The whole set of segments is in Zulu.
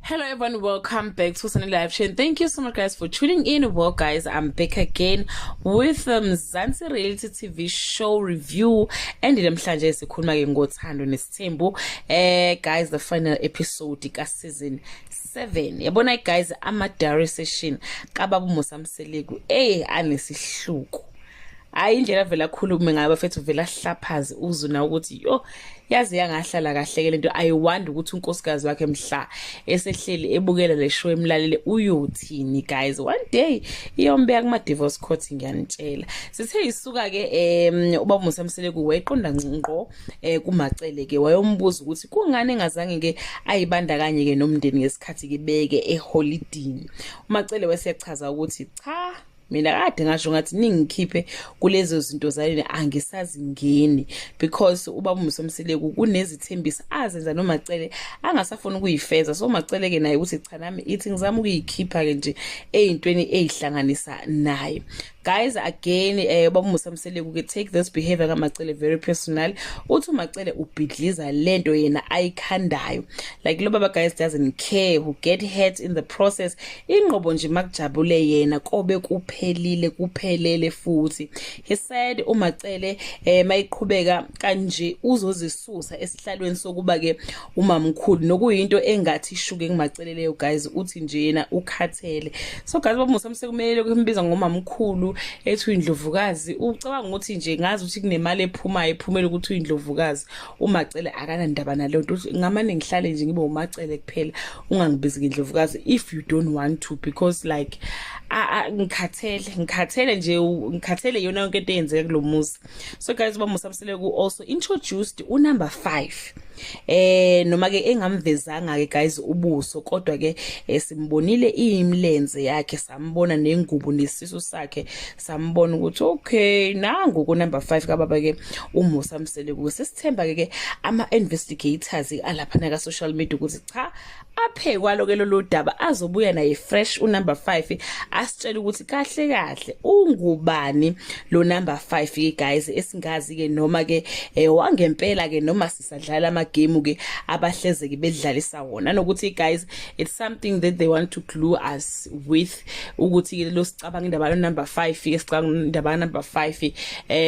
Hello everyone, welcome back to Sunny Live Show. And thank you so much guys for tuning in. Well guys, I'm back again with Mzansi Reality TV show review, and namhlanje sikhuluma ke ngoThando Nesithembu. Guys, the final episode ka season 7. Yabona guys, ama diary session kababa Musa Mseleku anesihluku. Hayi, indlela vele akhulume ngayo bafethu, vele ahlaphaze uzwe na ukuthi yo, yaze yangahlala kahle ke lento. I wonder ukuthi unkosikazi wakhe mhla esehleli ebukela le show, emlalele, uyothini guys. One day iyombeka kuma divorce court, ngiyanitshela. Sithe isuka ke ubaba Musa Mseleku wayeqonda ngqo kuMacele ke, wayombuza ukuthi kungani engazange ke ayibandakanye ke nomndeni ngesikhathi ke beke eholidini. UMacele wayesechaza ukuthi cha, mina kade ngasho ngathi ningikhiphe kulezo zinto zaleni, angisazingeni, because ubaba uMusa Mseleku kunezithembiso azenza noMacele angasafuni ukuyifeza. So uMacele ke naye ukuthi cha, nami ithi ngizama ukuyikhipha ke nje eyintweni eyihlanganisa naye. Guys, again, ubaba uMusa Mseleku ke take this behavior kaMacele very personal. Uthi uMacele ubhidliza lento yena ayikhandayo. Like, lo baba guys doesn't care who get hurt in the process, inqobo nje makujabule yena kobe kuphelile, kuphelele futhi. He said uMacele mayiqhubeka kanje uzozisusa esihlalweni sokuba ke umamkhulu, nokuyinto engathi ishuke kuMacele leyo guys. Uthi nje yena ukhathele. So guys, baba Musa kumele kumbiza ngomamkhulu, ethi uyindlovukazi. Ucabanga ukuthi nje ngazi ukuthi kunemali ephumayo ephumela ukuthi uyindlovukazi. UMacele akanandaba naleyo nto. Uthi ngamane ngihlale nje ngibe uMacele kuphela, ungangibizi ngendlovukazi if you don't want to, because like ngikhathele, ngikhathele nje, ngikhathele yona yonke into eyenzeka kulo muzi. So guys, uba Musa Mseleku also introduced unumber 5, noma ke engamvezanga ke guys ubuso, kodwa ke simbonile imlenze yakhe, sambona nengubo nesisu sakhe, sambona ukuthi okay, nangu ku number 5 kababa ke uMusa Mseleku. Sesithemba ke ama investigators alapha na ka social media ukuthi cha, aphekwa lo ke lolu daba, azobuya naye fresh unumber 5, asitshela ukuthi kahle kahle ungubani lo number 5 ke guys, esingazi ke noma ke wangempela ke noma sisadlala ama game ke abahleze ke bedlalisa wona, nokuthi guys, it's something that they want to glue us with, ukuthi ke lo sicabanga indaba lo number 5 ke, sicabanga indaba number 5,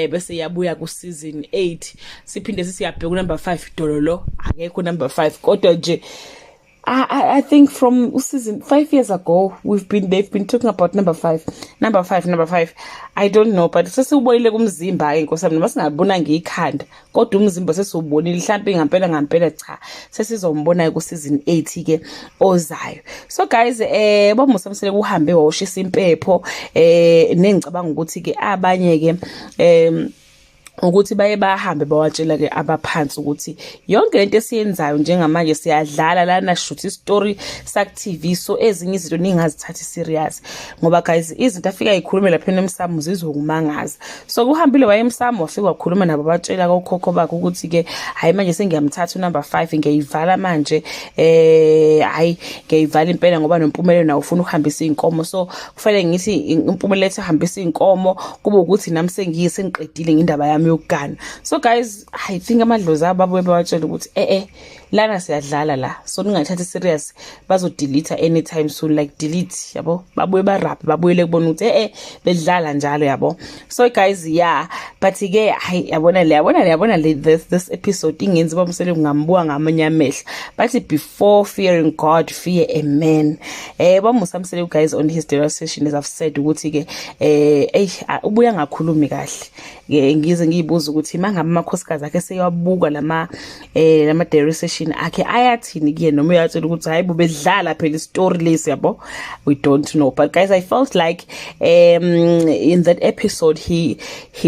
bese yabuya ku season 8, siphinde sisiyabheka ku number 5, dololo, akekho number 5. Kodwa nje I think from season 5 years ago we've been they've been talking about number five, number five, number five. I don't know, but sesiwubonile kumzimba ke nkosi yami, noma singabona ngekhanda, kodwa umzimba sesiwubonile. Mhlawumbe ngampela ngampela cha, sesizombona ku season 8 ke ozayo. So guys, boMusa Mseleku uhambe wayoshisa impepho, nengicabanga ukuthi ke abanye ke ukuthi baye bahambe bawatshela ke abaphansi ukuthi yonke lento esiyenzayo njengamanje siyadlala lana, shoot istory sak TV, so ezinye izinto ningazithathi serious, ngoba guys, izinto afika ikhulume lapha emsamo zizokumangaza. So kuhambile waye emsamo, wafika wakhuluma nabo, batshela kokhokho bakhe ukuthi ke hayi, manje sengiyamthatha unumber 5, ngiyayivala manje, hayi, ngiyayivala impela, ngoba noMpumelelo nawo ufuna ukuhambisa inkomo. So kufanele ngithi impumelelo ethi hambisa inkomo kube ukuthi nami sengiye sengiqedile ngendaba yami yokugana. So guys, I think amadlozi abo babuye bawatshela ukuthi lana siyadlala la, so ningathathi serious, bazodelete anytime soon, like delete yabo, babuye barap, babuyele kubona ukuthi bedlala njalo yabo. So guys, yeah, but ke hayi, yabona le, yabona le, yabona le, this episode ingenzi baMseleku ngambuka ngamanye amehlo. Bathi before fearing God, fear a man. BaMusa Mseleku guys, on his diary session, as I've said, ukuthi ke ey, ubuya ngakhulumi kahle ke. Ngize ngiyibuza ukuthi mangabe amakhosikazi akhe seyabuka lama diary session akhe, ayathini kuye, noma uyatshela ukuthi hayi bo, bedlala phela istory lesi yabo. We don't know, but guys, I felt like in that episode he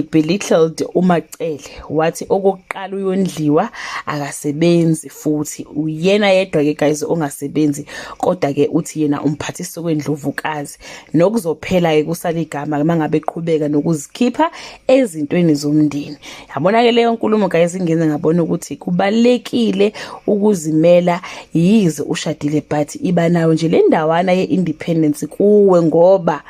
belittled uMacele, wathi okokuqala uyondliwa, akasebenzi, futhi uyena yedwa ke guys ongasebenzi, kodwa ke uthi yena umphathisa kwendlovukazi, nokuzophela ke kusala igama mangabe eqhubeka nokuzikhipha ezintweni zomndeni. Yabona ke leyo nkulumo guys ingenze ngabona ukuthi kubalekile. Ukuzimela yize ushadile, but iba nayo nje le ndawana ye-independence kuwe, ngoba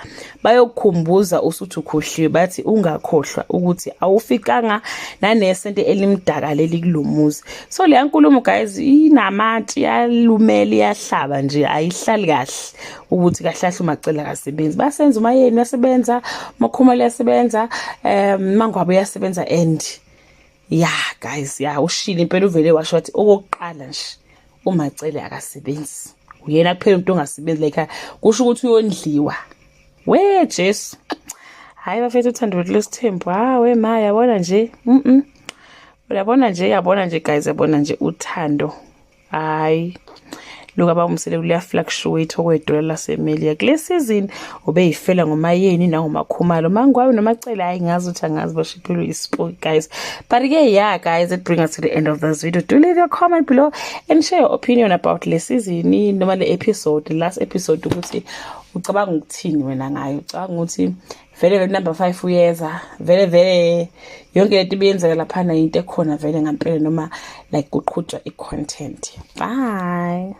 bayokukhumbuza usuthi ukhohliwe, bathi ungakhohlwa ukuthi awufikanga nanesente elimdaka leli kulomuzi. So leya nkulumo, guys, inamanti, iyalumela, iyahlaba nje, ayihlali kahle ukuthi kahle kahle uMaCele akasebenzi. Basenza uMaYeni uyasebenza, uMaKhumalo uyasebenza, MaNgwabe uyasebenza. And yeah, guys, yeah, ushilo impela, uvele washo wathi okokuqala nje uMaCele akasebenzi, uyena kuphela umuntu ongasebenzi. Like, kusho ukuthi uyondliwa. We Jesu, hayi bafethu, uthando lwesithembu. Ha, we ma, yabona nje, uyabona nje, yabona nje, guys, yabona nje uthando, hayi, lukababa luya-fluctuate okwedola laseMelika. Kule season ubeyifela ngoMaYeni nangoMaKhumalo, MaNgwabe noMaCele. Hayi, ngazi ukuthi angazi bashiphelwe isipoki, guys. But-ke yeah, guys, it brings us to the end of this video. Do leave your comment below and share your opinion about le season noma le episode, last episode, ukuthi ucabanga ukuthini wena ngayo. Ucabanga ukuthi vele vele number 5 uyeza vele vele, yonke lento ibiyenzeka laphana into ekhona vele ngampela, noma like kuqhutshwa i-content? Bye.